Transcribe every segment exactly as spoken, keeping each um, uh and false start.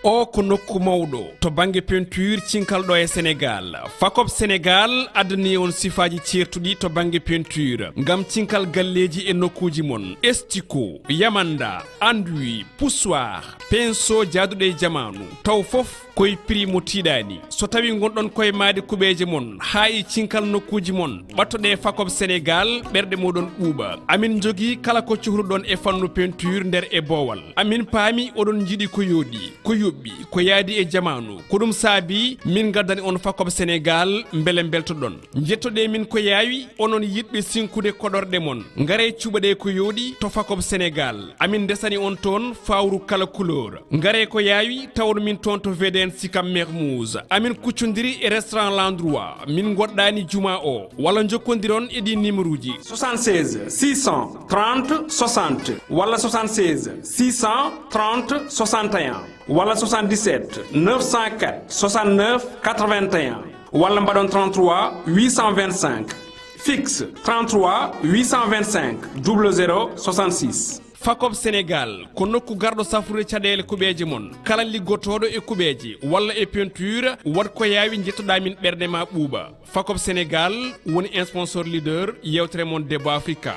O ko nokku mawɗo to bannge peinture cinkal ɗo e Senegaal. Fakop Senegaal addani on sifaaji ceertuɗi to bannge peinture ngam cinkal galleeji e nokkuuji mon. Estiko, yamanda, anduwi, poussoir, pinceau jaaduɗo e jamaanu. Taw fof koye prix mo tiiɗaani. So tawi ngonɗon koye maayde kuɓeeje mon haa e cinkal nokkuuji mon, ɓattoɗe Fakop Senegaal, ɓerɗe moɗon ɓuuɓa. Amin njogii kala ko cohluɗon e fannu peinture nder e boowal. Amin paami oɗon njiɗi ko yooɗi, ko yoɓɓi, ko yaadi e jamaanu. Ko ɗum saabi min ngaddani on Fakop Senegaal, mbele mbeltoɗon. Njettoɗe min ko yaawi, onon yiɗɓe sinkude koɗorɗe mon. Ngare cuɓaɗe ko yooɗi to Fakop Senegaal. Amin ndesani on toon fawru kala couleur. Ngare ko yaawi, tawon min toon to V D N Sicap Mermoz. Amin kuccondiri e restaurant L'Endroit. Min ngoɗɗani juma o. Walla njokkondiron e ɗi numéro ji. Soixante-seize six cent trente soixante walla soixante-seize six cent trente soixante et un walla soixante-dix-sept neuf cent quatre soixante-neuf quatre-vingt-un walla mbaɗon trente-trois huit cent vingt-cinq. Fixe trente-trois huit cent vingt-cinq double zéro soixante-six. Fakop Senegaal ko nokku garɗo safrude caɗeele kuɓeeje mon. Kala liggotooɗo e kuɓeeje walla e peinture, waɗ ko yaawi njettoɗaa min ɓerɗe ma ɓuuɓa. Fakop Senegaal woni sponsor leader yewtere mon Debbo Afrika.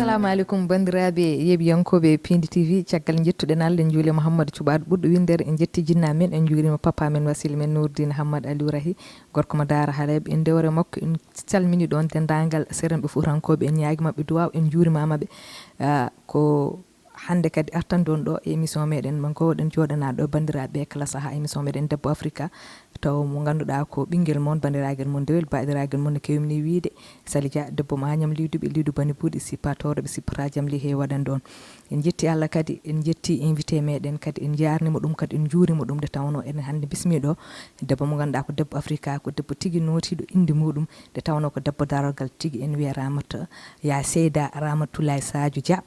Assalamu aleykum banndiraaɓe yeeɓiyankooɓe Pindi T V. Caggal njettuɗen Allah, en njuuli Mouhammad Cuɓaaɗo ɓurɗo winndere, en njetti jinna men, en njuurima papa men, wasila men Nourdine Hammad Aliou Rahi, gorko mo Daara Haleb. En ndewre makko, en calmini ɗoon denndaangal serenɓe fuutankooɓe, en ñaagima ɓe duwaaw, en njuurimaama ɓe. Ah, ko hannde kadi artanɗon ɗo e émission meɗen mo ngowɗen jooɗanaɗo banndiraaɓe kala saha, émission meɗen Debbo Afrika, taw mo ngannduɗaa ko ɓinngel mon, banndiraagal mon dewel, baɗiraagal mon no kewmini wiide Sali Dia, debbo ma ñam liwduɓe, liwdu bani buuɗi, sippa towɗo ɓe sippata jam li heewi waɗan ɗon. En jetti Allah kadi, en jetti invité meɗen kadi, en jarnima ɗum kadi, en juurima ɗum, nde tawno eɗen hannde bismi ɗo debbo mo ngannduɗaa ko debbo Afrika, ko debbo tigi nootiiɗo innde muɗum, nde tawno ko debbo darorgal tigi, en wiya Ramata ya Seyda Ramatoulaye Sadio Dia.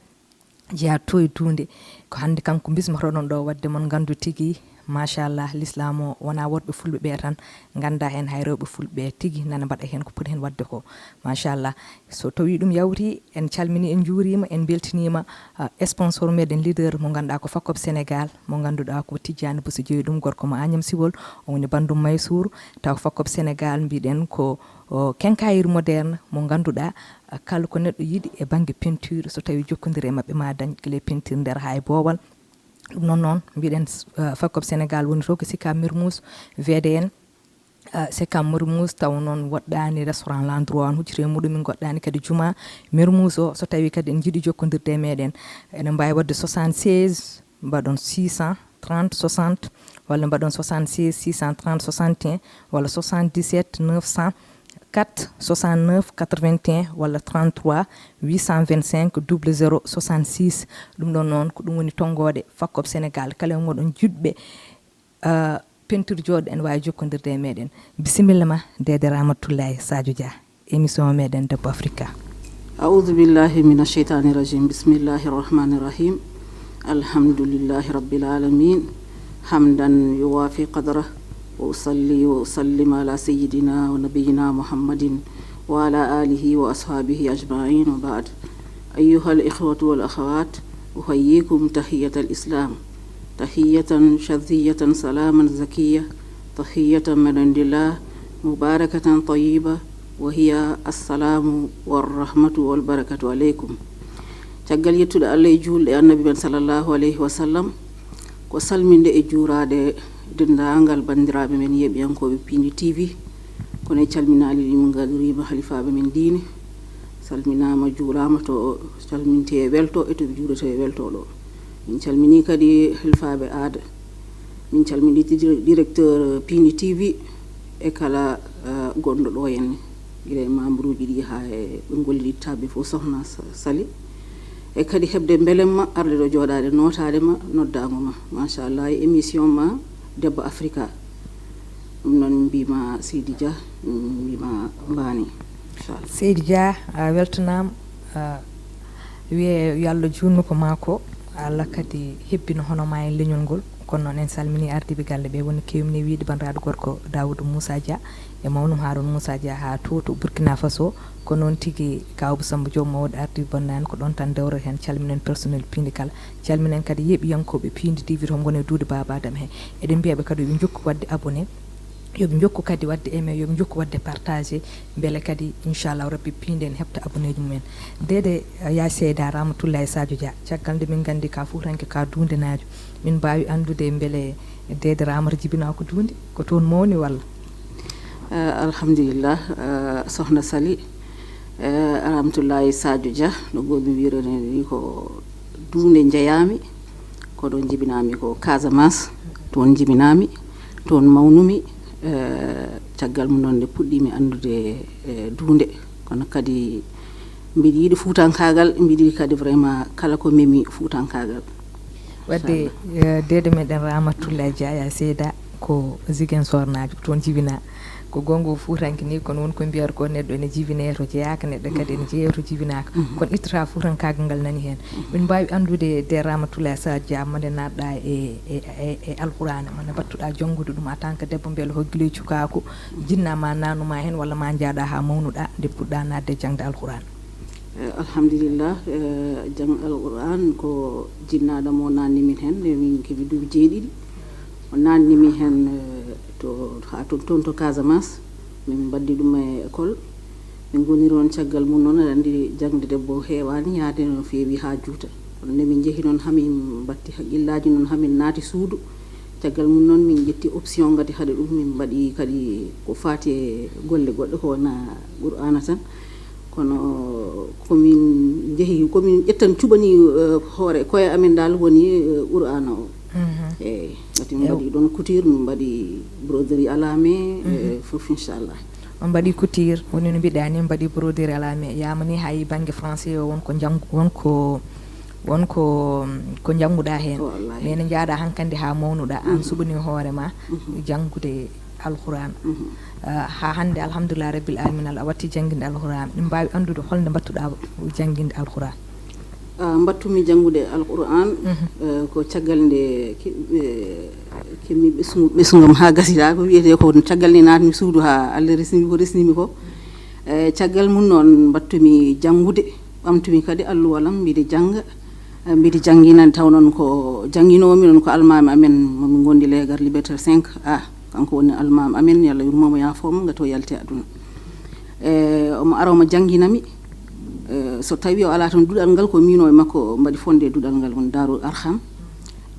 Jeyaa to e duunde. Ko hannde kanko mbismotoɗon ɗo, waɗde mon nganndu tigi, machallah, l'islam o wonaa worɓe fulɓe ɓe tan ngannda heen, hay rewɓe fulɓe tigi nana mbaɗa heen ko poti heen waɗde ko, machallah. So tawii ɗum yawti, en calminii, en njuuriima, en mbeltiniima, ah, sponsor meɗen leader mo ngannduɗaa ko Fakop Senegaal, mo ngannduɗaa ko Tijjaani Buso jeyi ɗum, gorko mo Agnam Siwol, o woni banndum Maysuur, taw Fakop Senegaal mbiɗen ko o, quincaillerie moderne mo ngannduɗaa, ah, kala ko neɗɗo yiɗi e bannge peinture, so tawii jokkondire e maɓɓe ma dañ gila e peinture nder haa e boowal. Ɗum noon noon mbiɗen, ah, Fakop Senegaal woni to ko Sicap Mermoz, V D N, ah, Sicap Mermoz, taw noon woɗɗaani restaurant L'Endroit, on huccita e muɗum, min ngoɗɗaani kadi juma Mermoz o. So tawii kadi en njiɗi jokkondirde e meɗen, eɗen mbaawi waɗde soixante-seize mbaɗon six cent trente soixante, walla mbaɗon soixante-seize six cent trente soixante et un, walla soixante-dix-sept neuf cent quatre soixante-neuf quatre-vingt-un, walla trente-trois huit cent vingt-cinq double zéro soixante-six. Ɗum ɗon noon ko ɗum woni tonngoode Fakop Senegaal. Kala e moɗon jiɗɓe, ah, peinture jooɗo, ene waawi jokkondirde e meɗen. Bisimilla ma, Dede Ramatoulaye Sadio Dia. Émission meɗen Debbo Afrika. أعوذ بالله من الشيطان الرجيم. بسم الله الرحمن الرحيم. الحمد لله رب العالمين. حمدا يوافي قدره. وأصلي وأسلم على سيدنا ونبينا محمد وعلى آله وأصحابه أجمعين وبعد. أيها الإخوة والأخوات، أحييكم تحية الإسلام، تحية شرفية، سلاما زكيا، تحية من عند الله، مباركة طيبة، وهي السلام والرحمة والبركة عليكم. Caggal yettude Allah e juulde e Annabi men sallallahu alayhi wa sallam, ko salminde e juuraade denndaangal banndiraaɓe men yeeɓiyankooɓe Piindi T V. Kono en calminaali, min ngadoriima halifaaɓe men diine, salminaama, juuraama to calmintee e welto e to juuretee e welto ɗo. Min calminii kadi halifaaɓe aada. Min calminii dir-, directeur Piindi T V e kala, eh, gonɗo ɗo henne, gila e membre uji ɗi haa e ɓe ngollitaaɓe fof, sohna Sa-, Sali. E kadi heɓde mbelemma arde ɗo jooɗaade nootaade ma, noddaango ma, machallah, e émission ma Debbo Afrika. Ɗum noon min mbiyma Seydi Dia, min mbiyma Mbani, inchallah. Seydi Dia, a weltanaama, a wiye yo Allah juutnu ko maa ko, Allah kadi hebbina hono maa en leñol ngol. Kono noon en salminii ardiiɓe galle ɓe, woni keewmi ne wiyde banndiraaɗo gorko Daawuda Muusa Dia e mawnum Haaruuna Muusa Dia haa to, to Burkina Faso. Ko noon tigi Kaaw Abou Samba Diop mawɗo ardiiɓe bonnaani, ko ɗoon tan dewreten, calminen personnel piindi kala. Calminen kadi yeeɓiyankooɓe piindi T V to ngoni e duude Baaba Adama he. Eɗen mbiya ɓe kadi yo ɓe njokku waɗde abonné, yo ɓe njokku kadi waɗde aimé, yo ɓe njokku waɗde partagé, mbele kadi inchallahu rabbi piinde en heɓta abonné ji mumen. Deede, eh, yaa seyda Ramatullahi Sadio Dia, caggal nde min nganndi ka fuutanke ka duundenaajo, min mbaawi anndude mbele deede Ramata jibinaa ko duunde, ko toon mawni walla? Eh, alhamdulillah, eh, sohna Sali, eh, Ramatullahi Sadio Dia, no goomi wiirde ni ko duunde njeyaami, ko ɗoon jibinaami ko Casamance, toon jibinaami, toon mawnumi, eh, caggal mum noon nde puɗɗiimi anndude, eh, duunde. Kono kadi mbiɗa yiɗi fuutankaagal, mbiɗa yiɗi kadi vraiment kala ko memi fuutankaagal. Wadde, inchallah, eh, deede meɗen Ramatullahi Dia yaa seyda ko Ziguinchor naajo, ko toon jibinaa. Ko goonga o fuutanke ni, kono won ko mbiyata ko neɗɗo ene jibinee to jeyaaka, neɗɗo kadi ene jeeyoo to jibinaaka. Mhm. Kono ittata fuutankaagal ngal nani heen. Mhm. Min mbaawi anndude de Ramatullahi Sadio Dia, mande naatɗa e, e, e, e Alqur'aana, mande mbattuɗa janngude ɗum en tant que debbo, mbele ko gila e cukaaku, jinnaa ma naatnu ma heen walla ma njaaɗa haa mawnuɗa nde puɗɗa naatde jaŋde Alqur'aana? Eh, alhamdulillah, eh, jaŋ Alqur'aan ko jinnaaɗo mo naatni min heen, nde min keɓi duuɓi jeeɗiɗi. O naatni min heen, eh, to, haa toon, toon to Casamance. Min mbaddi ɗum e école. Min ngoniri oon caggal mum noon, aɗa anndi jaŋde debbo heewaani yahde no feewi haa juuta. Kono nde min njehi noon, hamin mbatti haqqillaaji noon, hamin naati suudu. Caggal mum noon, min ƴetti option ngati haɗa ɗum, min mbaɗi kadi ko faati e golle goɗɗe, ko wona Qur'aana tan. Kono ko min njehi, ko min ƴettan cuɓani, eh, hoore koye amen dal woni, eh, Qur'aana o. Mhm. Eey, ngati min mbaɗi ɗoon couture, min mbaɗi broderie à la main, eh, fof inchallah. On mbaɗi couture, woni no mbiɗa ni, mbaɗi broderie à la main. Yamani hay bannge français o won ko njanngu-, won ko, won ko, ko njannguɗa heen. Wallahi. Mais ne njaaɗa hankandi haa mawnuɗa, aan suɓani hoore ma janngude Alqur'aan. Mhm. Ah, haa hannde, alhamdulillah rabbil alamina, a watti jannginde Alqur'aan. Min mbaawi anndude holnde mbattuɗa jannginde Alqur'aan? Ah, mbattumi janngude Alqur'aan, eh, ko caggal nde ke-, eh, keɓmi ɓesngu-, ɓesngam haa gasida, ko wiyetee ko caggal nde naatmi suudu haa Allah resnimi ko resnimi ko. Eh, caggal mum noon mbattumi janngude, ɓamtumi kadi alluwal am, mbiɗa jannga, eh, mbiɗa janngina, taw noon ko jannginoomi noon ko almaami amen mo min ngondi leegar Liberté cinq A. Kanko woni almaami amen, yo Allah yurmo mo, yaafo mo, ngati o yalti aduna. E, omo ara omo jannginami, e, so tawi o alaa tan duɗal ngal, ko miin o e makko mbaɗi fondé duɗal ngal, woni Daarul Arham.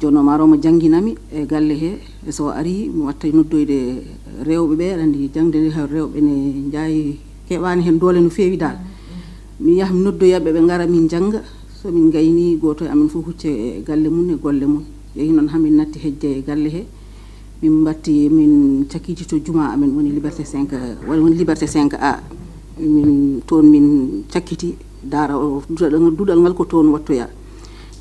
Jooni omo ara omo jannginami e galle he, e so o ari, mi watta noddoyde rewɓe ɓe, aɗa anndi jaŋde nde, hay rewɓe ne njaayi, keɓaani heen doole no feewi dal. Mi yaha mi noddoya ɓe, ɓe ngara min njannga. So min ngayni, gooto e amen fof hucce e galle mum e golle mum. Yehi noon hamin natti hejje e galle he. Min mbatti, min cakkiti to juma amen woni Liberté cinq, woni, woni Liberté cinq A. Min, toon min cakkiti daara o, duɗal, duɗal ngal ko toon wattoya.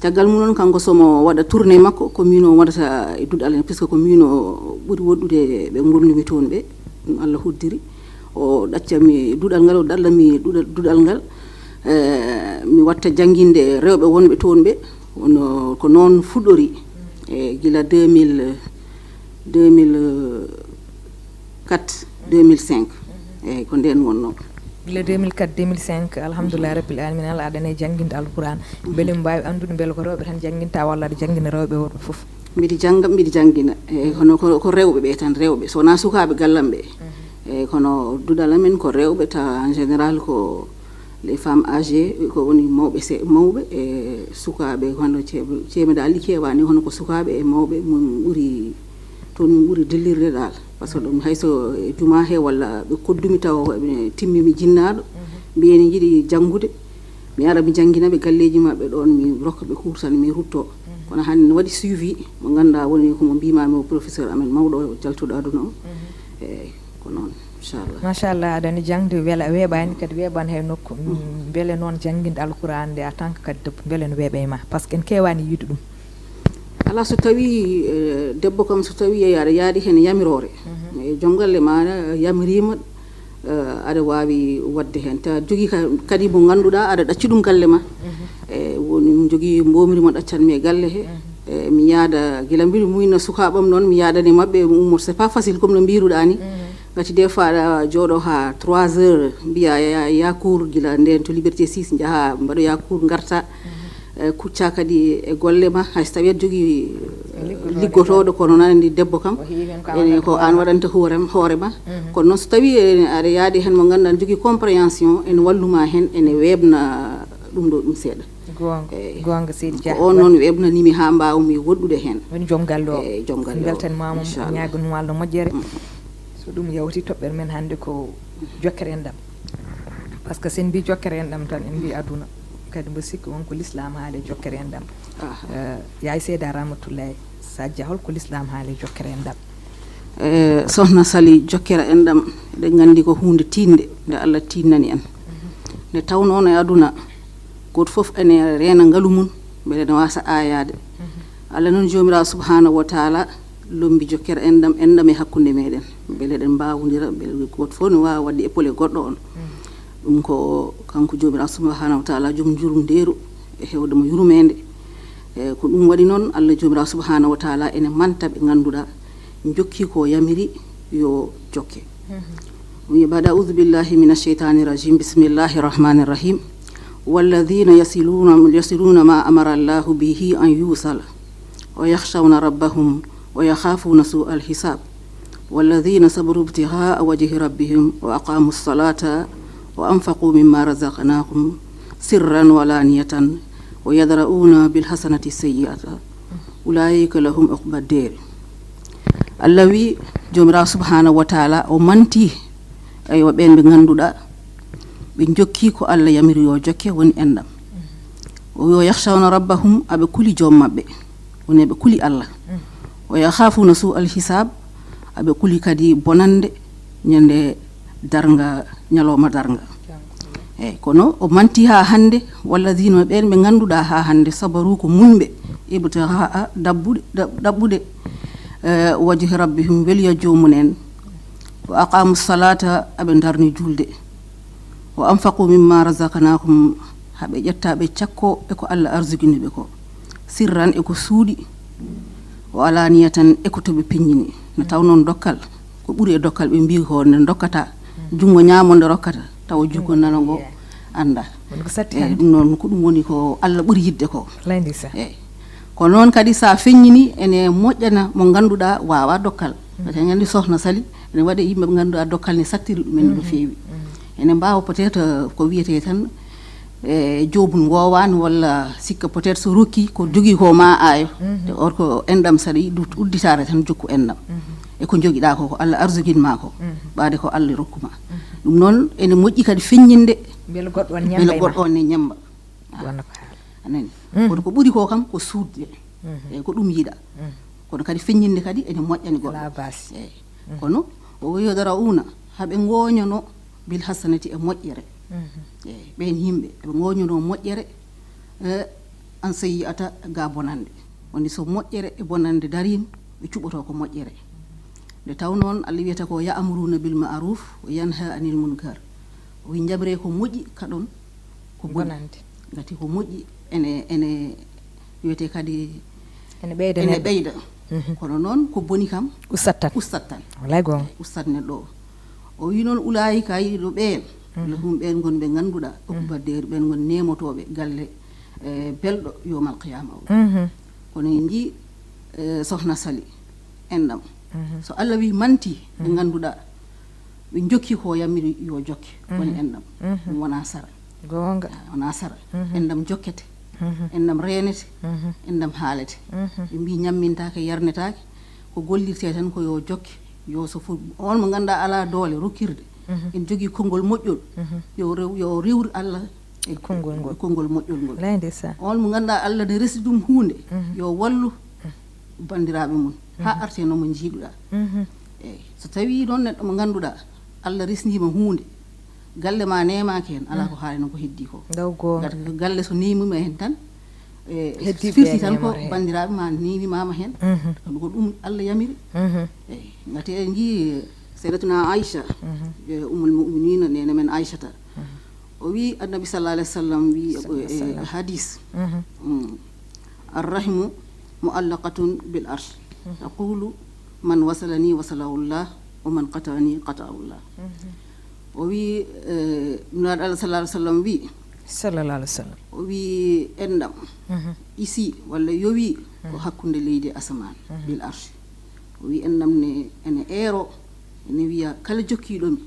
Caggal mum noon, kanko somo waɗa tournée makko, ko min o waɗata e duɗal en, puisque ko min o ɓuri woɗɗude ɓe ngondumi toon ɓe, ɗum Allah hoddiri. O ɗacca mi duɗal ngal, o ɗalla mi duɗal, duɗal ngal. Eh, mi watta jannginde rewɓe wonɓe toon ɓe. Kono ko noon fuɗɗori, e gila deux mille, deux mille quatre, deux mille cinq. Eeyi, ko ndeen wonnoo. Gila deux mille quatre, deux mille cinq, alhamdulillahi rabbil alamina, Allah aɗa e jannginde Alqur'aan. Mbele mi mbaawi anndude mbele ko rewɓe tan jannginta walla aɗa janngina rewɓe e worɓe fof? Mbiɗa jannga, mbiɗa janngina. Eeyi, kono ko, ko rewɓe ɓe tan, rewɓe. So wonaa sukaaɓe gallam ɓe. Eeyi, kono duɗal amen ko rewɓe, tawa en général ko les femmes âgées, ko woni mawɓe se-, mawɓe e sukaaɓe, hono ceeb-, ceemedal keewaani, hono ko sukaaɓe e mawɓe, min ɓuri, toon min ɓuri dillirde dal. Par ce que ɗum hay so e juma he walla ɓe koddumi tawa ko ɓe timmi mi jinnaaɗo, mbiyen ne njiɗi janngude, mi ara mi janngina ɓe galleeji maɓɓe ɗoon, mi rokka ɓe cours tan, mi rutto. Kono hannde ne waɗi suivi mo ngannduɗaa woni ko mo mbiimaami o professeur amen mawɗo o jaltuɗo aduna o. Eeyi. Ko noon, inchallah. Machallah, aɗa anndi jaŋde wela-, weeɓaani, kadi weeɓaani hay nokku. Mm, mbele noon jannginde Alqur'aan nde en tant que kadi debbo, mbele no weeɓa e ma? Par ce que en keewaani yiide ɗum. Alaa, so tawii, eh, debbo kam, so tawii aɗa yaadi heen yamiroore, e joom galle ma yamiriima, eh, aɗa waawi waɗde heen. Tawa jogii ka-, kadi mo ngannduɗaa aɗa ɗacci ɗum galle ma. E woni jogii mboomri mo ɗaccanmi e galle he. E mi yaada gila mbiɗo muyna sukaaɓam noon, mi yaadani maɓɓe, mi ummoto. C'est pas facile comme no mbiruɗaa ni. Ngati des fois aɗa jooɗo ha trois heures, mbiya ya, ya cours gila ndeen to Liberté six, njaha mbaɗoya cours, ngarta. E kucca kadi e golle ma, hay so tawi aɗa jogii liggotooɗo, kono nan andi debbo kam ene ko an waɗanta hoorem hoore ma. Kono noon so tawi aɗa yaadi heen mo ngannduɗaa ne jogii compréhension, ene walluma heen, ene weeɓna ɗum ɗo ɗum seeɗa. Goonga. Eyi. Goonga, Seydi Dia. Ko on noon weeɓnanimi haa mbaawmi woɗɗude heen. Woni joom galle o. Eyi, joom galle o. Beltanimama, inchallah. Ñaagonima Allah moƴƴere. So ɗum yawti, toɓɓere men hannde ko jokkere enɗam. Par ce que sen mbi jokkere enɗam tan, en mbi aduna. Kadi mbo sikki on ko l'islam haali jokkere enɗam. Ah. Eh, yaay Seyda Ramatullahi, sa jahol ko l'islam haali jokkere enɗam. Eh, Sohna Sali, jokkere enɗam, eɗen nganndi ko huunde tiiɗnde nde Allah tiiɗnani en. Nde tawnoo no e aduna, gooto fof ene reena ngalu mum, mbele ene waasa aayaade. Allah noon Joomiraaɗo Subhaanahu wa Taala lommbi jokkere enɗam, enɗam e hakkunde meɗen, mbele eɗen mbaawondira, mbele gooto fof ne waawa waɗde épaulé goɗɗo on. Ɗum ko kanko Joomiraaɗo Subhaanahu wa Taala, joom njurumdeeru e heewde mo yurmeende. E ko ɗum waɗi noon, Allah Joomiraaɗo Subhaanahu wa Taala ene manta ɓe ngannduɗaa njokki ko yamiri yo jokke. Wi baada, auzu billahi mina sheytaani rajim, bismillahi rahmaani rahim. Walladina yasiluna, yasiluna ma amara Allahu bihi an yusala, wa yakhshawna rabbahum, wa yakhafuna su al hisab. Walladina sabaru ibtighaa wajhi rabbihim, wa aqamu salata, wa anfaqu mimma razaqnahum sirran wa alaniyatan, wa yadra'una bil hasanati sayyi'ata, ulaika lahum uqba dar. Allah wi, Joomiraaɗo Subhaanahu wa Taala o manti, aywa, ɓeen ɓe ngannduɗaa ɓe njokki ko Allah yamiri yo jokke, woni enɗam. O wi, "Wa yakhshawna rabbahum", aɓe kuli joom maɓɓe, woni ɓe kuli Allah. "Wa yakhafuna su al hisab", aɓe kuli kadi bonannde ñande darnga, ñalawma darnga. Eyi, kono o manti haa hannde, "walladina", ɓeen ɓe ngannduɗaa haa hannde, "sabaru", ko muñɓe, "ibtighaa", ɗaɓɓude, ɗaɓ-, ɗaɓɓude, eh, "wajhi rabbihim", weliya joomum en, "wa aqamu salata", aɓe ndarni julde, "wa anfaqu mimma razaqnahum", haɓe ƴetta ɓe cakko e ko Allah arzikini ɓe ko, "sirran", e ko suuɗi, "wa alaniyatan", e ko to ɓe peññini. No taw noon dokkal, ko ɓuri e dokkal, ɓe mbi ko nde dokkata, junngo ñaamo nde rokkata, tawa junngo nano ngo annda. Woni ko satti. Eyi, hannde. Ɗum noon ko ɗum woni ko Allah ɓuri yiɗde ko. Wallay ndeysaan. Eyi. Ko noon kadi, so a feññini, ene moƴƴana mo ngannduɗaa waawa dokkal. Parce que en nganndi Sohna Sali, ene waɗe yimɓe ɓe ngannduɗaa dokkal ne sattiri ɗumen no feewi. Ene mbaawa peut-être, euh, ko wiyetee tan, e joobun ngoowaani, walla sikka peut-être so rokki ko jogii ko ma aayo. Te or ko enɗam, saɗa yiɗi udditaare tan jokku enɗam. E ko jogiɗaa ko, ko Allah arsukin ma ko, ɓaade ko Allah rokku ma. Ɗum noon ene moƴƴi kadi feññinde. Mbele goɗɗo on mbele ñamba goɗɗo on ne ñamba. Wonno ko haala. A nani? Kono ko ɓuri ko kam ko suuɗde. E ko ɗum yiɗa. Kono kadi feññinde kadi ene moƴƴani goɗɗo. Ala basi. Eyi. Kono o wi, "Yadra'una", haɓe ngooñano, "bil hasanati", e moƴƴere. Eyi, ɓeen yimɓe ɓe ngooñano moƴƴere, e, "an sayyi'ata", ga bonannde. Woni so moƴƴere e bonannde dariima, ɓe cuɓoto ko moƴƴere. Nde taw noon Allah wiyata ko, "Ya'muruna bil ma'ruf wa yanha anil munkar". O wi, "Njamre ko moƴƴi, kaɗon ko boni." Bonannde. Ngati ko moƴƴi ene, ene wiyete kadi ene ɓeyda ene neɗɗo. Ɓeyda. Kono noon ko boni kam ustat tan. Ustat tan. Walay goonga. Ustat neɗɗo o. O wi noon, "Ulaayika", yiɗo ɓeen, lahum, ɓeen ngon ɓe ngannduɗaa, uqba deer, ɓeen ngon nemotooɓe galle, e, belɗo yowmal qiyama o. Kono en njii, e, Sohna Sali, enɗam. So Allah wi manti, ɓe ngannduɗaa ɓe jokki ko yamiri yo jokke, woni enɗam. Ɗum wona sara. Goonga. Ah, wona sara. Enɗam jokkete. Enɗam reenete. Enɗam haalete. Ɓe mbi ñammintaake, yarnetaake. Ko gollirte tan ko yo jokke. Yo so fu-, on mo ngannduɗaa alaa doole rokkirde, en jogii konngol moƴƴol, yo rew-, yo rewru Allah e konngol ngol. Konngol moƴƴol ngol. Lay ndeysaan. On mo ngannduɗaa Allah ne resi ɗum huunde, yo wallu banndiraaɓe mum, haa arte no mo njiiɗuɗaa. Eyi, so tawii noon neɗɗo mo ngannduɗaa Allah resniima huunde, galle ma nemaaki heen, alaa ko haali noon ko heddii ko. Ndaw goonga. Ngati ko galle so nemiima heen tan, e, heddiiɓe firti tan ko nemata heen. Banndiraaɓe ma nemimaama heen. Kono ko ɗum Allah yamiri. Eyi, ngati en njii Sayyidatuna Aïcha, e, Ummul Mu'minina, neene men Aïchata. O wi Annabi sallallahu alayhi wa sallam wi, e, hadis. Mm. Arrahimu معلقة بالعرش، تقول: من وصلني وصله الله، ومن قطعني قطعه الله. O wi, eh, Nulaaɗo Allah sallallahu alaihi wasallam wi, Sallallahu alaihi wasallam. O wi, enɗam isi walla yowi ko hakkunde leydi e asamaan, bil arshi. O wi, enɗam ne ene eero, ene wiya: kala jokkiiɗo mi,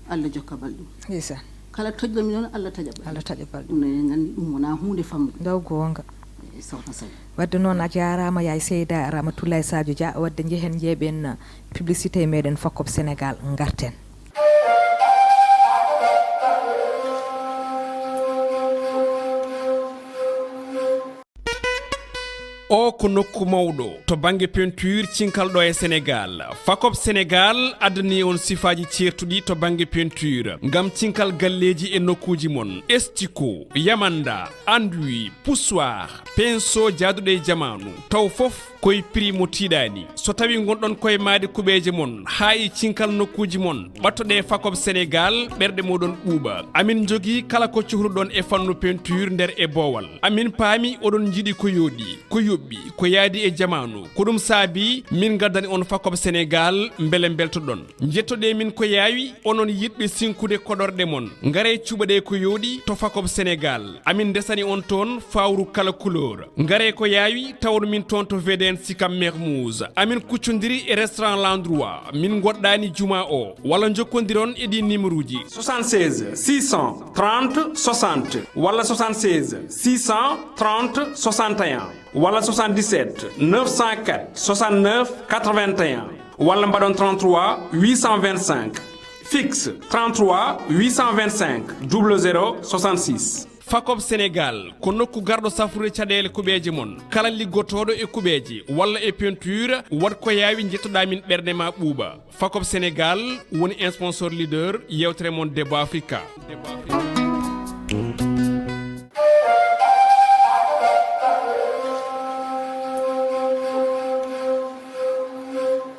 Allah jokka balɗe mum. Ndeysaan. Kala toƴɗo mi noon, Allah taƴa balɗe mum. Allah taƴa balɗe Ɗum ne, en nganndi ɗum wonaa huunde famɗude. Ndaw goonga. E sohna Sali. Wadde noon, a jaaraama, yaay Seyda Ramatoulaye Sadio Dia. Wadde njehen njeeɓen publicité meɗen Fakkob Sénégal, ngarten. O ko nokku mawɗo to bannge peinture cinkal ɗo e Sénégal. Fakop Sénégal addani on sifaaji ceertuɗi to bannge peinture ngam cinkal galleeji e nokkuuji mon. Estiko, yamanda, anduwi, poussoir, pinceau jaaduɗo e jamaanu. Taw fof koye prix mo tiiɗaani. So tawi ngonɗon koye maade kuɓeeje mon haa e cinkal nokkuuji mon, ɓattoɗe Fakop Sénégal, ɓerɗe moɗon ɓuuɓa. Amin njogii kala ko cuhruɗon e fannu peinture nder e boowal. Amin paami oɗon njiɗi ko yooɗi, ko yoɓɓi, ko yaadi e jamaanu. Ko ɗum saabi min ngaddani on Fakop Sénégal, mbele mbeltoɗon. Njettoɗe min ko yaawi, onon yiɗɓe sinkude koɗorɗe mon. Ngare cuɓaɗe ko yooɗi to Fakop Sénégal. Amin ndesani on toon fawru kala couleur. Ngare ko yaawi, tawon min toon to V D N Sicap Mermoz. Amin kuccondiri e restaurant L'Endroit. Min ngoɗɗaani juma o. Walla njokkondiron e ɗi numéro ji. Soixante-seize six cent trente soixante walla soixante-seize six cent trente soixante et un walla soixante-dix-sept neuf cent quatre soixante-neuf quatre-vingt-un walla mbaɗon trente-trois huit cent vingt-cinq. Fixe trente-trois huit cent vingt-cinq double zéro soixante-six. Fakop Sénégal ko nokku garɗo safrude caɗeele kuɓeeje mon. Kala liggotooɗo e kuɓeeje walla e peinture, waɗ ko yaawi, njettoɗaa min, ɓernde ma ɓuuɓa. Fakop Sénégal woni sponsor leader yewtere mon Debbo Africa.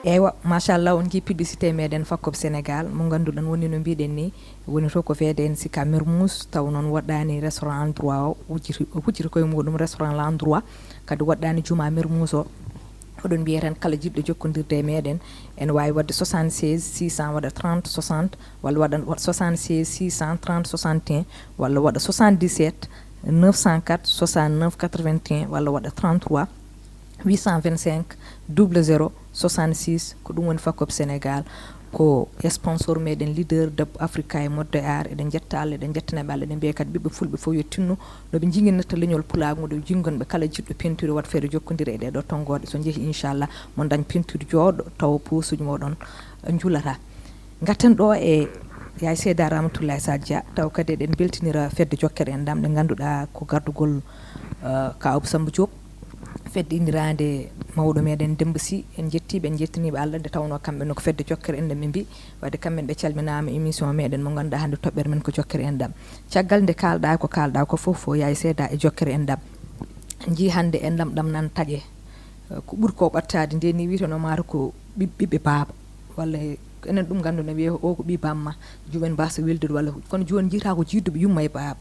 Eywa, machallah, on njii publicité meɗen Fakop Sénégal, mo ngannduɗon woni no mbiɗen ni, woni to ko V D N Sicap Mermoz, taw noon waɗɗaani restaurant L'Endroit o, hucciti, hucciti koye muɗum restaurant L'Endroit, kadi waɗɗaani juma Mermoz o. Oɗon mbiya tan kala jiɗɗo jokkondirde e meɗen, ene waawi waɗde soixante-seize six cent waɗa trente soixante, walla waɗa soixante-seize six cent trente soixante et un, walla waɗa soixante-dix-sept neuf cent quatre soixante-neuf quatre-vingt-un, walla waɗa trente-trois huit cent vingt-cinq double zéro soixante-six. Ko ɗum woni Fakop Sénégal, ko sponsor meɗen leader Debbo Africa e Modde Aar. Eɗen njetta Allah, eɗen njettanaɓe Allah, eɗen mbiya kadi ɓiɓɓe fulɓe fof yo tinno no ɓe njinginirta leñol pulaagu ngo, ɗo jingonɓe kala jiɗɗo peinture waɗ feere jokkondira e ɗeɗo tonngooɗe. So njehi, inchallah, mo dañ peinture jooɗo tawa posuji moɗon njulata. Ngatten ɗo e yaay Seyda Ramatoulaye Sadio Dia, taw kadi eɗen mbeltinira fedde jokkere enɗam nde ngannduɗaa ko gardugol, eh, Kaaw Samba Diop, fedde inniraande mawɗo meɗen Demba Sy. En njettiiɓe, en njettiniiɓe Allah, nde tawnoo kamɓe ne ko fedde jokkere enɗam ɓe mbii, wadde kamɓe ne ɓe calminaama émission meɗen mo ngannduɗaa hannde toɓɓere men ko jokkere enɗam. Caggal nde kaalɗaa ko kaalɗaa ko fof, fof yaay Seyda e jokkere enɗam. Njii hannde enɗam ɗam nan taƴe, eh, ko ɓuri ko ɓattaade nde ni wiyeteno mata ko ɓiɓ-, ɓiɓɓe baaba. Walla enen ɗum nganndu no wiyee o ko ɓii bamma, joomen mbasa weldude walla, kono jooni njiitaa ko jiiduɓe yumma e baaba.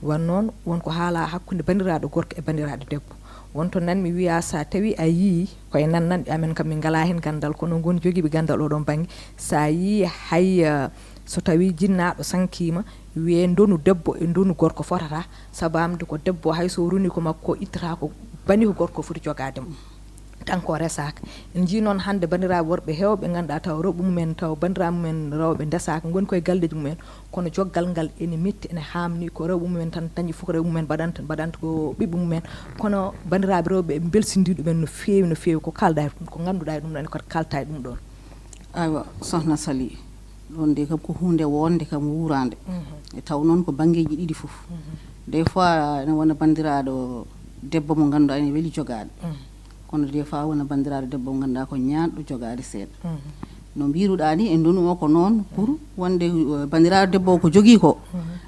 Wan noon won ko haalaa hakkunde banndiraaɗo gorko e banndiraaɗo debbo. Won to nanmi wiyaa so tawii a yii, koye nan nanɗe amen kam min ngalaa heen ganndal, kono ngon jogiiɓe ganndal oɗon bannge. So a yii hay, eh, so tawii jinnaaɗo sankiima, wiyee ndonu debbo e ndonu gorko fotata, sabamde ko debbo hay so runi ko makko ittata ko bani ko gorko foti jogaade mo. Tan ko resaaka. En njii noon hannde banndiraaɓe worɓe heewɓe ngannduɗaa taw rewɓe mumen, taw banndiraaɓe mumen rewɓe ndesaaka, ngoni koye galleeji mumen, kono joggal ngal ene metti, ene haamni, ko rewɓe mumen tan dañi fof ko rewɓe mumen mbaɗanta, mbaɗanta ko ɓiɓɓe mumen. Kono banndiraaɓe rewɓe ɓe mbelsinndii ɗumen no feewi, no feewi. Ko kaalɗaa e ɗum, ko ngannduɗaa e ɗum ɗon, e ko kaaltaa e ɗum ɗon. Aywa, sohna Sali, ɗon de kam ko huunde wonde kam wuuraande. E taw noon ko banngeeji ɗiɗi fof. Des fois ene wona banndiraaɗo debbo mo ngannduɗaa ene weli jogaade. Kono des fois wona banndiraaɗo debbo mo ngannduɗaa ko ñaanɗo jogaade seeɗa. No mbiruɗaa ni e ndonu o ko noon, pour wonde, eh, banndiraaɗo debbo o ko jogii ko.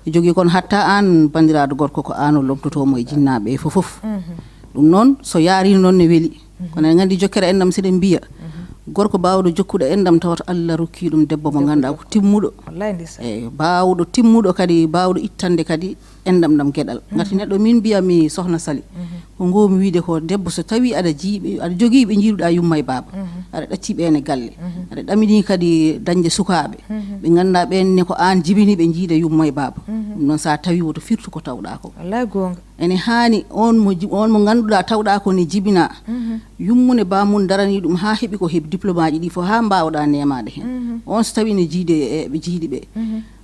Jogii kon hatta aan banndiraaɗo gorko ko aan o lomtotoo mo e jinnaaɓe e fof fof. Ɗum noon so yaari noon ne weli. Kono en nganndi jokkere enɗam, siɗen mbiya, gorko baawɗo jokkude enɗam tawata Allah rokkii ɗum debbo mo ngannduɗaa ko timmuɗo. Wallaahi ndeysaan. Eyi, baawɗo timmuɗo kadi, baawɗo ittande kadi Enɗam ɗam geɗal. Ngati neɗɗo min mbiya mi Sohna Sali. Ko ngoomi wiide ko debbo so tawi aɗa jiiɓe, aɗa jogii ɓe njiiduɗa yumma e baaba. Aɗa ɗacci ɓe ene galle. Aɗa ɗamini kadi dañde sukaaɓe. Ɓe ngannduɗaa ɓeen ne ko aan jibini ɓe njiida yumma e baaba. Ɗum noon so a tawi woto firtu ko tawɗa ko. Wallaay goonga. Ene haani on mo ji-, on mo ngannduɗaa tawɗa ko ne jibina. Yummune baamun darani ɗum haa heɓi ko heɓi diplôme aji ɗi fof haa mbaawɗa nemaade heen. On so tawi ne jiide e ɓe jiidi ɓe.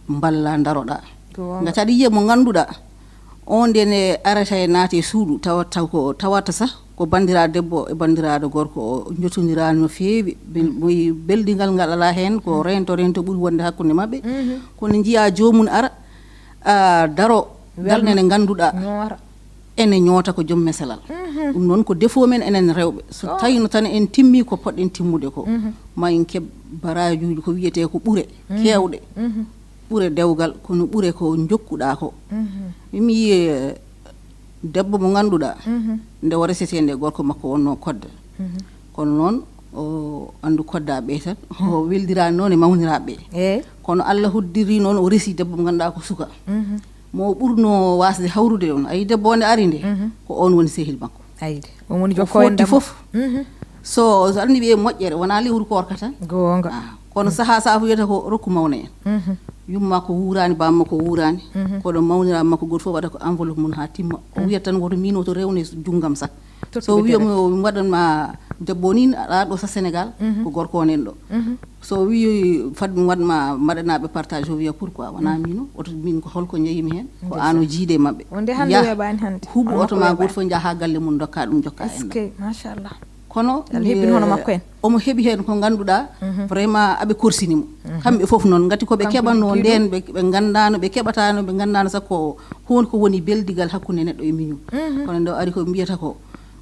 Mballa ndaroɗa. Goonga. Ngati aɗa yiya mo ngannduɗaa, on nde ne arata e naata e suudu, tawa, taw ko, tawata sah ko banndiraa debbo e banndiraaɗo gorko o njotondiraani no feewi, bel-, moy beldigal ngal alaa heen, ko reento, reento ɓuri wonde hakkunde maɓɓe. Kono njiya joomum ara, a, daro, darnde nde ngannduɗaa. Ñoora. Ene ñoota ko joom mesalal. Ɗum noon ko défaut men enen rewɓe. So tawi no tan en timmi ko poɗɗen timmude ko, ma en keɓ baraajuuji ko wiyetee ko ɓure keewɗe. Ɓure dewgal, kono ɓure ko njokkuɗaa ko. Min mi yii, eh, debbo mo ngannduɗaa, nde o resetee nde gorko makko wonnoo kodda. Kono noon, o anndu kodda ɓe tan, o weldiraani noon e mawniraaɓe ɓe. Eey. Kono Allah hoddiri noon, o resi debbo mo ngannduɗaa ko suka. Mo ɓurno waasde hawrude on. Ayi, debbo o nde ari nde, ko on woni sehil makko. Ayde, on woni O jokko en fotti dam- fof. So, so anndi ɓe moƴƴere, wonaa lewru koorka tan. Goonga. Ah, kono sahaa sahaa fof wiyata ko rokku mawna en. Yumma ko wuuraani, bamma ko wuuraani. Kono mawnira makko gooto fof waɗa ko enveloppe mum haa timma. O wiyata tan woto miin woto rewne junngam sah. Tottugol So wiyo jere. mo mi waɗan ma debbo ni aɗa ɗo sa Sénégal, ko gorko o nen ɗo. So wi fad mi waɗ ma mbaɗanaaɓe partage o wiya pourquoi wonaa miino, oto min ko holko njeyimi heen? Ko aan o jiide maɓɓe. Wonde hannde Yah, weeɓaani hannde. Huɓu Kono oto ko ma weeɓaani. gooto fof njaha galle mum dokka ɗum jokka en ɗo. Eskey, machallah. Kono Yalla hebbin hono eh, makko en. omo heɓi heen ko ngannduɗaa vraiment aɓe korsini mo. Kamɓe fof noon ngati ko ɓe Kanko keɓanno liggey nden ɗum. ɓe ɓe nganndaano ɓe keɓataano ɓe nganndaano sax ko honko woni beldigal hakkunde neɗɗo e miñum. Kono nde o ari ko mbiyata ko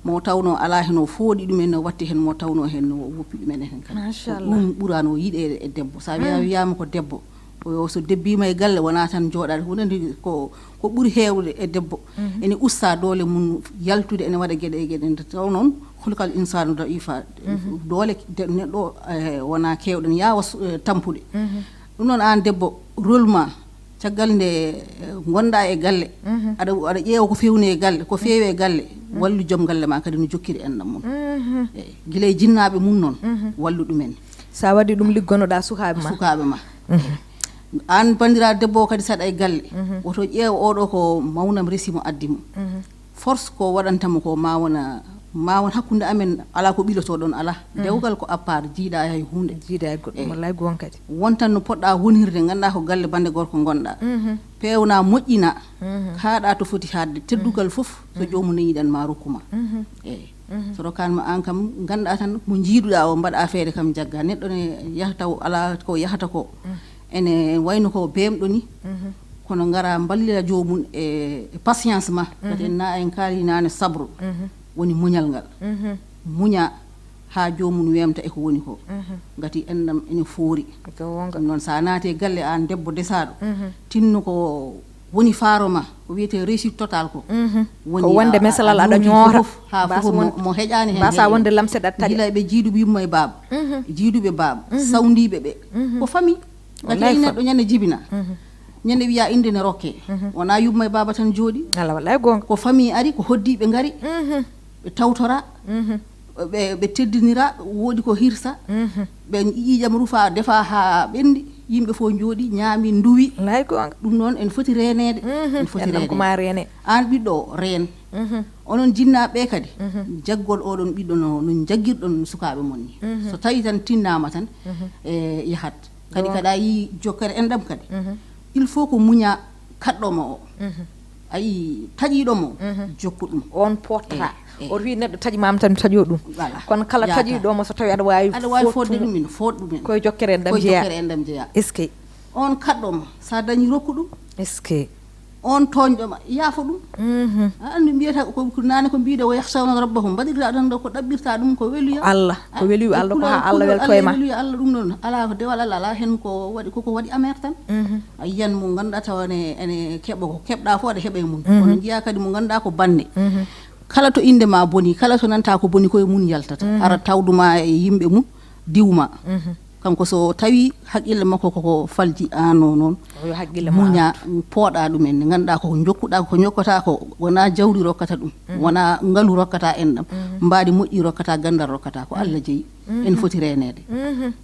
mo tawno alaa heen o fooɗi ɗumen no watti heen mo tawno heen no woppi ɗumen heen kadi. Machallah. Ɗum ɓurano yiɗeede e debbo. Sa wiya wiyama ko debbo, o so debbima e galle wona tan jooɗaade. Hunde ndi ko, ko ɓuri heewde e debbo. Ene usta doole mum yaltude, ene waɗa geɗe e geɗe. Nde taw noon, khuliqal insanu da'ifa. Doole de-, neɗɗo eh, wona keewɗen yaawa su- eh, tampude. Ɗum noon aan debbo, rôle ma, caggal nde eh, ngonɗa e galle, aɗa, aɗa ƴeewa ko fewni e galle, ko feewi e galle, wallu joom galle ma kadi no jokkiri enɗam mum. Eyi, gila e jinnaaɓe mum noon, wallu ɗumen. Sa waɗi ɗum liggonoɗa sukaaɓe ma. Sukaaɓe ma. Aan banndiraa debbo o kadi saɗa e galle, woto ƴeew oɗo ko mawnam resi mo addi mo. Force ko waɗanta mo ko ma wona, ma won hakkunde amen, alaa ko ɓiloto ɗon, alaa. Dewgal ko à part, jiiɗa hay huunde. Jiiɗa e goɗɗum, Eyi. wallay goon kadi. Wontan no poɗɗa wonirde, ngannduɗaa ko galle bannde gorko ngonɗa. Peewna moƴƴina, kaaɗa to foti haadde, teddugal fof so joomum neñiɗan ma rokku ma. Eyi. So rokkaani ma aan kam, ngannduɗaa tan mo njiiduɗaa o, mbaɗa feere kam jagga. Neɗɗo ne yaha taw alaa ko yahata ko. Ene wayno ko beemɗo ni. Kono ngara mballira joomum e, e patience ma. Kadi en na en kaali naane sabru. Woni muñal ngal. Muña haa joomum weemta e ko woni ko. Ngati enɗam ene foori. Ko wonga. Ɗum noon sa naati e galle aan debbo desaaɗo. Tinno ko woni faaro ma, ko wiyetee réussite totale ko. Woni Ko wonde a- mesalal a- a aɗa ñooti ñoora. fof, haa Mbasa fof mo, won- mo heƴaani heen mbasa heƴaani. wonde lamseɗat taƴa. Gila ɓe jiiduɓe yumma e baaba. Jiiduɓe baaba. Sawndiiɓe ɓe. Ko famille. Ngati Wallaay neɗɗo ñande jibina. Ñande wiya innde ne rokke. Wona yumma e baaba tan jooɗi. Ala wallaay goonga. Ko famille ari, ko hoddiiɓe ngari. Ɓe tawtora. Ɓe, ɓe teddinira, woodi ko hirsa. Ɓe ƴiiƴam rufa, defa haa ɓenndi. Yimɓe fof njooɗi, ñaami, nduwi. Wallaay goonga. Ɗum noon en foti reeneede. En foti Enɗam ko reeneede. ma reene. Aan ɓiɗɗo o, reen. Onon jinnaaɓe ɓe kadi, jaggol oɗon ɓiɗɗo no, no jaggirɗon sukaaɓe mon ni. So tawi tan tinnaama tan, e yahat. Kadi Goonga. kaɗa yi jokkere enɗam kadi. Il faut ko muña kaɗɗo mo o. Ayi, taƴiiɗo mo, jokku ɗum. On pottata. Eyi, eyi. Oto wi neɗɗo taƴi maam tan mi taƴo ɗum. Voilà. Kono kala Yaata. taƴiiɗo mo so tawi aɗa waawi Aɗa waawi fodde fodde ɗum, ina fooɗ ɗum en. Koye jokkere enɗam Koye jeeya. jokkere enɗam jeeya. Eskey. On kaɗɗo mo, sa dañi rokku ɗum. Eskey. On tooñɗo ma, yaafo ɗum. A anndi mbiyata ko, ko naane ko mbiɗa o yahsawna rabbahum, mbaɗirta tan ɗo ko ɗaɓɓirta ɗum ko weluya. Allah, ko weluya Allah ko haa Allah welto e ma. Weluya Allah ɗum noon, alaa ko dewal Allah, alaa heen ko waɗi, koko waɗi amer tan. A yiyan mo ngannduɗaa tawa ene, ene keɓa ko keɓɗa fof aɗa heɓa e mum. Kono njiya kadi mo ngannduɗaa ko bannde. Kala to innde ma boni, kala to nanta ko boni koye mum yaltata. Ara tawduma e yimɓe mum, diwma. Kanko so tawi haqqille makko koko falji, ano noon, Yo haqqille mo muña, pooɗa ɗumen, nde ngannduɗaa ko jokkuɗaa, ko jokkata ko wona jawdi rokkata ɗum, wona ngalu rokkata enɗam, mbaadi moƴƴi rokkata, ganndal rokkata, ko Allah jeyi. En foti reeneede.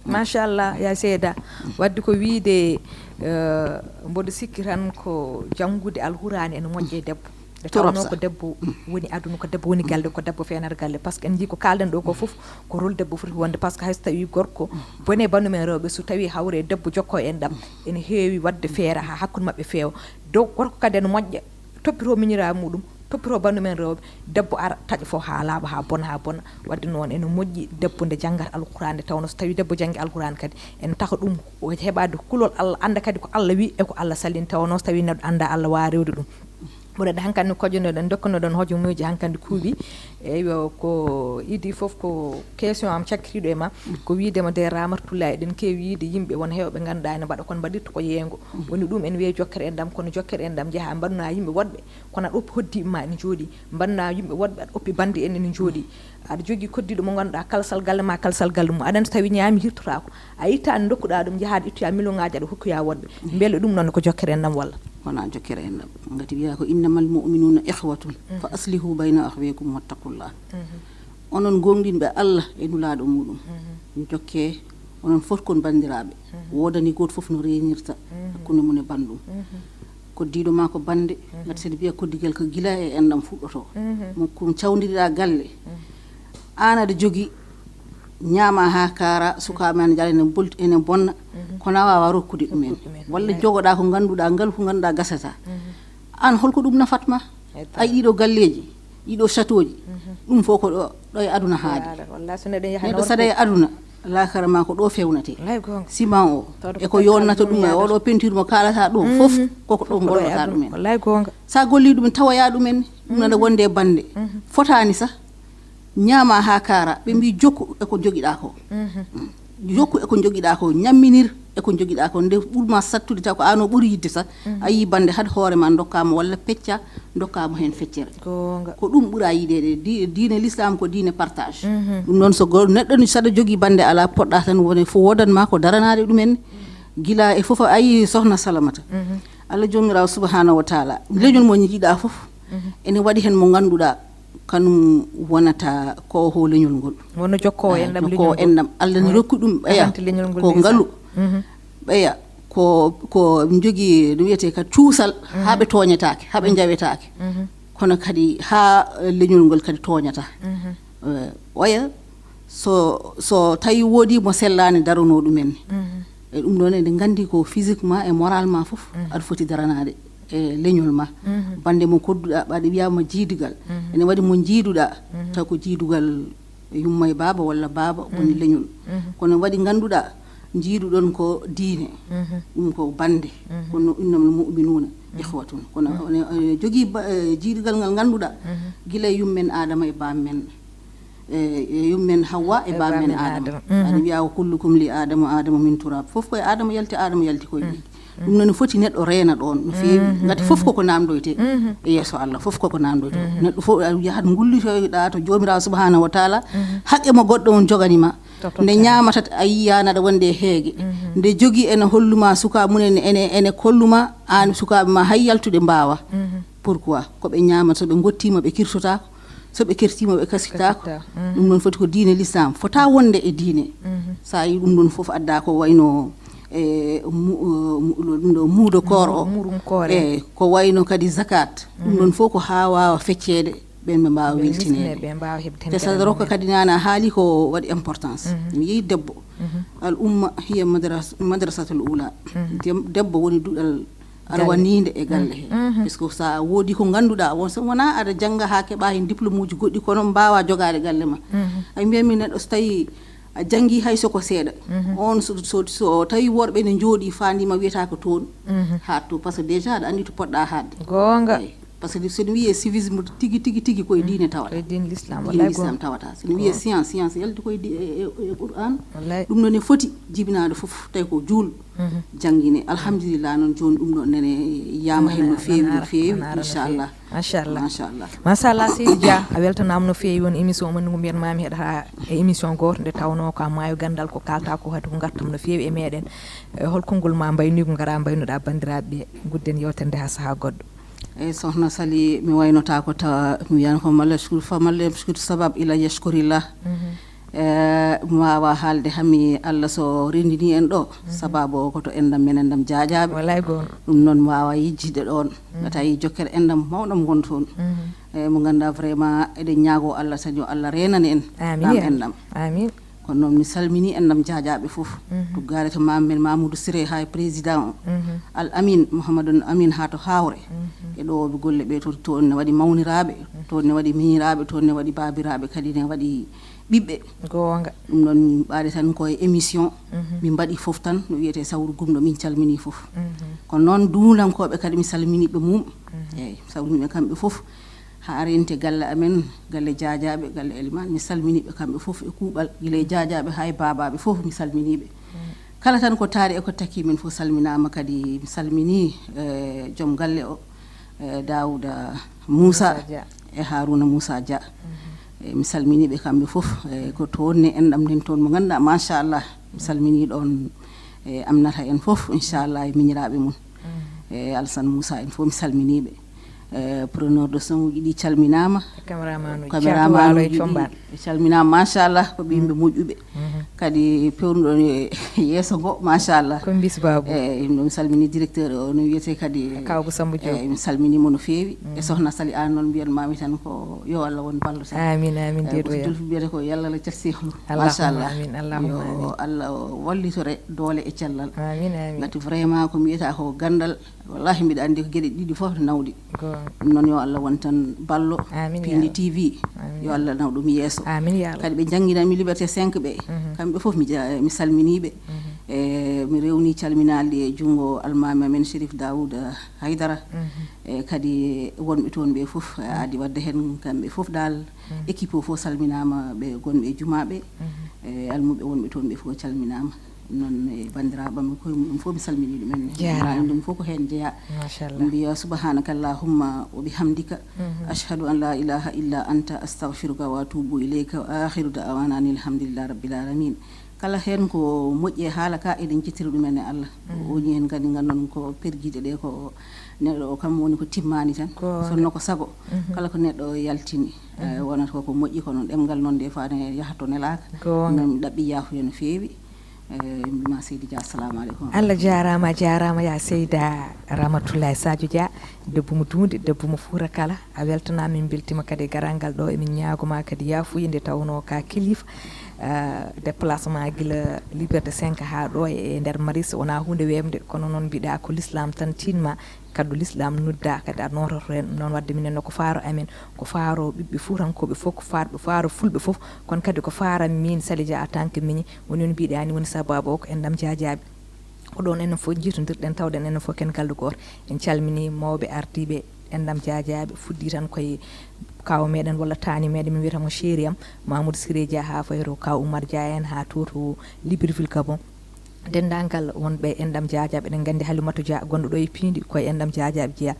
Machallah, ya seeda. Wadde ko wiide, eh, mboɗo sikki tan ko janngude alhuraani ene moƴƴe debbo. Nde Trop tawnoo ça. Ko debbo woni aduna, ko debbo woni galle, ko debbo feenata galle. Par ce que en njii ko kaalɗen ɗo ko fof, ko rôle debbo foti wonde. Par ce que hay so tawii gorko bone banndum en rewɓe, so tawii hawre debbo jokko en ɗam, ene heewi waɗde feere haa hakkunde maɓɓe feewa. Dow gorko kadi ene moƴƴa, toppitoo miñiraaɓe muɗum, toppitoo banndum en rewɓe, debbo ara taƴa fof haa laaɓa, haa bona, haa bona. Wadde noon ene moƴƴi debbo nde janngata alquraan, nde tawnoo so tawii debbo janngi alquraan kadi, ene taka ɗum o heɓaade kulol Allah, annda kadi ko Allah wi e ko Allah salini, tawnoo so tawii neɗɗo annda Allah waawa rewde ɗum. Mboɗo hankandi kojonoɗen, dokkunoɗen hojomuji hankandi kuuɓi. Eyyo, ko idi fof ko question am cakkitiiɗo e ma, ko wiidema de Ramatullah, eɗen keewi yiide yimɓe won heewɓe ngannduɗaa ene mbaɗa kono mbaɗirta ko yeengo. Woni ɗum en wiye jokkere en ɗam, kono jokkere en ɗam njaha mbaɗna yimɓe woɗɓe, kono aɗa oppi hoddiiɓe ma ene jooɗi, mbaɗna yimɓe woɗɓe, aɗa oppi bande en ene jooɗi. Aɗa jogii koddiiɗo mo ngannduɗaa kalsal galle ma, kalsal galle mum, aɗa anndi so tawi ñaami hirtotaako, a ittaani ndokkuɗaa ɗum, njahaade ittoya million ngaaji aɗa hokkoya woɗɓe. Mbele ɗum noon ko jokkere en ɗam walla? Wona jokkere en ɗam. Ngati wiya ko innamal mu'minuna ikhwatun fa aslihu bayna akhawaykum wattaqullah. Onon gomɗinɓe Allah e nulaaɗo muɗum, jokke, onon fof kon banndiraaɓe. Woodani gooto fof no reenirta hakkunde mum e banndum. Koddiiɗo ma ko bannde, ngati saɗa mbiya koddigal ko gila e enɗam fuɗɗoto. Mo ko cawndiriɗa galle, aan aɗa jogii ñaama haa kaara, sukaaɓe ma ene njara ene bolti, ene bonna, kono a waawa rokkude ɗumen. Walla jogoɗa ko ngannduɗaa, ngal ko ngannduɗaa gasata. Aan holko ɗum nafat ma? A yiɗo galleeji, yiɗo châteauji, ɗum fof ko ɗo, ɗo e aduna haadi. Neɗɗo saɗa e aduna, laakara ma ko ɗo fewnate. Ciment o e ko yonnata ɗum e oɗo peinture mo kaalata ɗo fof, koko ɗo gollata ɗumen. Sa golli ɗum tawoya ɗumen, ɗum nana wonde e bannde. Fotaani sah. Ñaama haa kaara, ɓe mbi jokku e ko jogiɗa ko. Jokku e ko jogiɗa ko, ñamminir e ko jogiɗa ko. Nde ɓurma sattude taw ko ano ɓuri yidde sah. A yi bannde had hoore ma dokkama walla pecca, dokkama hen feccere. Ko ɗum ɓura yiɗede. Di- diine l'islam ko diine partage. Ɗum noon so go- neɗɗo ni saɗa jogii bannde ala, poɗɗa tan wone fof wodanma ko daranade ɗumen. Gila e fof a yi sohna Salamata, Allah jomirawo subhanahu wa taala, leñol mo jiiɗa fof ene waɗi hen mo ngannduɗa kanum wonata ko ho leñol ngol. Wono jokkowo en ɗam leñol ngol. Enɗam Allah ne rokki ɗum ɓeya ko ngalu. Ɓeya ko ko jogii no wiyete ka cuusal. Haa ɓe tooñetaake, haa ɓe njawetaake. Kono kadi haa leñol ngol kadi tooñata. Eh, oya so so tawi woodi mo sellaani daranoo ɗumen. E ɗum ɗon eɗen nganndi ko physiquement e moralement fof aɗa foti daranaade e leñol ma. Bannde mo kodduɗa ɓaɗa wiyama jiidugal, ene waɗi mo jiiduɗa taw ko jiidugal yumma e baaba walla baaba woni leñol. Kono waɗi ngannduɗa jiiduɗon ko diine. Ɗum ko bannde. Kono innamal mu'minuna ikhwatun, kono ene jogii jiidugal ngal ngannduɗa gila e yummen Adama e bammen, e yummen Hawwa e bammen Adama. Aɗa wiya ko kullukum li Adama, Adama min turab, fof koye Adama yalti, Adama yalti koye ɓiy. Ɗum noon foti neɗɗo reena ɗon no feewi. Ngati fof koko namdoyte e yeeso Allah, fof koko namdoyte. Neɗɗo fof a yahat ngullitoyɗa to Joomiraawo subhanahu wa taala, haqqe mo goɗɗo on joganima. Nde ñaamata a yiyana aɗa wonde e heege. Nde jogi ene holluma suka mum ene ene ene kolluma an sukaaɓe ma hay yaltude mbaawa. Pourquoi? Ko ɓe ñaamata, so ɓe ngottima ɓe kirtotako, so ɓe kertima ɓe kaskitako. Ɗum noon foti ko diine l'islam, fota wonde e diine. Sa yi ɗum ɗon fof adda ko wayno e mu- mu- ɗum ɗo muudo koor o. E ko wayno kadi zakat. Ɗum ɗon fof ko ha wawa feccede, ɓen ɓe mbawa weltinede. Te sa rokka kadi nana haali ko waɗi importance. Mi yehi debbo. Al umma hiya madras- madrasatul ula. Dem- debbo woni duɗal arwaninde e galle he. Puisque sa woodi ko ngannduɗa won so wona aɗa jannga ha keɓa hen diplôme uji goɗɗi kono mbawa jogade galle ma. Ay mbiyami neɗɗo so tawi a janngi hay soko seeɗa, on so so so tawi worɓe ne jooɗi fandima wiyata ko toon. Haat to par ce que déjà aɗa anndi to poɗɗa haatde. Goonga. Par ce que so no wiyee civisme tigi tigi tigi koye diine tawata, koye diine l'islam, diine l'islam tawata. So no wiyee science, science yalti koye di- e, e, e qur'an. Ɗum noon ne foti jibinaade fof tawi ko juul janngine. Alhamdulillah, noon jooni ɗum ɗoon nene yiyaama heen no feewi no feewi. Inchallah. Machallah. Machallah, Seydi Dia, a weltanaama no feewi. Won émission mo ngu mbiyanmaami heɗata e émission gooto nde tawnoo ko a maayo ganndal, ko kaalta ko hade ko ngartam no feewi e meeɗen. E hol konngol ma mbaynoyi ko ngara mbaynoɗa banndiraaɓe ɓe? Ngudden yewtere nde haa sahaa goɗɗo. Eyi, sohna Sali, mi waynotaako tawa mi wiyani ko malla yashkur fa malla yashkur sabab ila yashkurillah. E mi waawa haalde hami Allah so renndini en ɗo, sababu o ko to enɗam men, enɗam jaajaaɓe. Walay goon. Ɗum noon mi waawa yejjitde ɗoon. Ngata yi jokkere enɗam mawɗam won toon. E mo ngannduɗaa vraiment eɗen ñaago Allah tan yo Allah reenan en ɗam enɗam. Amin. Kono noon mi salmini enɗam jaajaaɓe fof. Tuggaade to maam men Mamoudou Siré haa e président o. Al Amin, Mouhamadou Amin haa to Haawre. E ɗowooɓe golle ɓe toon, toon ne waɗi mawniraaɓe, toon ne waɗi miñiraaɓe, toon ne waɗi baabiraaɓe, kadi ne waɗi ɓiɓɓe. Goonga. Ɗum noon min mbaɗi tan ko e émission. Min mbaɗi fof tan no wiyetee Sawru Gumɗo, min calmini fof. Kono noon duunankooɓe kadi mi salmini ɓe mum. Eeyi, mi salmini ɓe kamɓe fof. Haa rente galle amen, galle jaajaaɓe, galle Elimaan, mi salmini ɓe kamɓe fof e kuuɓal, gila e jaajaaɓe haa e baabaaɓe fof mi salmini ɓe. Kala tan ko taari e ko takki min fof salminaama, kadi mi salmini, eh, joom galle o, eh, Daawuda Muusa e Haaruna Muusa Dia. Eh, mi salmini ɓe kamɓe fof, eh, ko toon ne enɗam nden toon mo ngannduɗaa, machallah, mi salmini ɗoon, eh, Aminata en fof, inchallah, e miñiraaɓe mum. E Alsan Muusa en fof mi salmini ɓe. Eh, preneur de son uji ɗi calminaama. Caméraman uji, caméraman uji ɗi calminaama, machallah, ko ɓe yimɓe moƴƴuɓe. Kadi pewnuɗo e yeeso ngo, machallah. Ko mbis babu. Eh, ɗum ɗo mi salmini directeur o no wiyetee kadi. Kawgu Sambu Diop. Eh, mi salmini mo no feewi. E sohna Sali, aan noon mbiyan mami tan ko yo Allah won ballo tan. Amin, amin. Eh, deedo ko ya. Julfi mbiyata ko yalla la cat sehlu. Allahumma amin, Allahumma amin. Yo Allah wallitore doole e cellal. Amin, amin. Ngati vraiment ko mbiyata ko ganndal. Wallahi mbiɗa anndi ko geɗe ɗiɗi fof nawɗi. Goonga. Ɗum noon yo Allah won tan ballo. Amin, ya Pindi Rabbi. T V. Amin, yo ya Allah naw ɗum yeeso. Amin, ya Rabbi. Kadi ɓe njannginami Liberté cinq ɓe. Kamɓe fof mi ja- mi salmini ɓe. E mi rewni calminaali e junngo almaami amen Chérif Daouda Haydara. E kadi wonɓe toon ɓe fof, e aadi wadde heen kamɓe fof dal. Équipe o fof salminaama, ɓe gonɓe e jumaaɓe. E almuɓe wonɓe toon ɓe fof calminaama. Noon e banndiraaɓe am, koye mumen fof mi salminii ɗumen. Jaaraama. Ɗum fof ko heen jeyaa. Machallah. Mbiya subhanaka allahumma wa bihamdika. Ashhadu an la ilaha illa anta, astaghfiruka wa atubu ilayka. Wa akhiru da'wana anil hamdulillahi rabbil alamin. Kala heen ko moƴƴi e haala ka, eɗen jettira ɗumen e Allah. O woni heen kadi, ngannduɗon ko pergiɗe ɗe ko neɗɗo o kam woni ko timmaani tan. Goonga. Sonno ko sago. Kala ko neɗɗo o yaltini, eh, wonata ko ko moƴƴi, kono ɗemngal noon des fois ne yaha to nelaaka. Goonga. Noon mi ɗaɓɓi yaafuya no feewi. Eh, mbima Seydi Dia, assalamu aleykum. Allah jaaraama, a jaaraama ya Seyda Ramatoulaye Sadio Dia, debbo mo duunde, debbo mo Fuuta kala. A weltanaama, min mbeltiima kadi e garal ngal ɗo. Emin ñaagoma kadi yaafuya nde tawnoo ka kilifa, ah, déplacement gila Liberté cinq haa ɗo e nder Maris wonaa huunde weeɓnde, kono noon mbiɗa ko l'islam tan tiinma. Kaddu l'islam nodda kadi a noototo heen. Noon wadde minen ne ko faaro amen, ko faaro ɓiɓɓe fuutankooɓe fof, ko faaro, faaro fulɓe fof, kono kadi ko faaro min Sali Dia en tant que miñi. Woni on mbiɗa ni woni sababu o ko enɗam jaajaaɓe. Ko ɗoon enen fof njiitondirɗen, tawɗen enen fof ken galle gooto. En calmini mawɓe ardiiɓe enɗam jaajaaɓe, fuɗɗi tan koye kaaw meɗen walla taani meɗen, mi wiyata mo chéri am, Mamoudou Siré Dia, haa fayi to kaaw Oumar Dia en, haa to to Libreville Gabon. Denndaangal wonɓe enɗam jaajaaɓe, eɗen nganndi Halimatu Dia gonɗo ɗo e Piindi, koye enɗam jaajaaɓe jeyaa.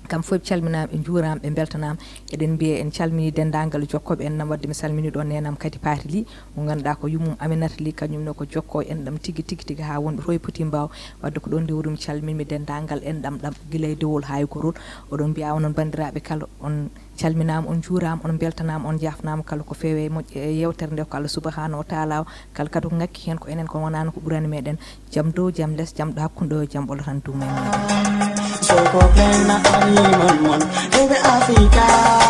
Kam fof ɓe calminaama, ɓe njuuraama, ɓe mbeltanaama. Eɗen mbiya en calminii denndaangal jokkooɓe enɗam, wadde mi salminii ɗo neenam kadi Paati Li, mo ngannduɗaa ko yummum Aminata Li, kañum ne ko jokkoowo enɗam tigi, tigi, tigi, haa wonɓe to e Poti Mbaaw. Wadde ko ɗoon ndewrumi, calminmi denndaangal enɗam ɗam, gila e dowol haa e gorol. Oɗon mbiya onon banndiraaɓe kala, on calminaama, on njuuraama, on mbeltanaama, on njaafnaama kala ko feewi e moƴƴe e yeewtere nde, ko Allah subhanahu wa taala o. Kala kadi ko ngakki heen ko enen, ko wonaano ko ɓurani meɗen. Jam dow, jam les, jam ɗo hakkunde o, jam ɓolo tan duuma e meɗen. Soko Penda ari mon mon, rewɓe Afrika.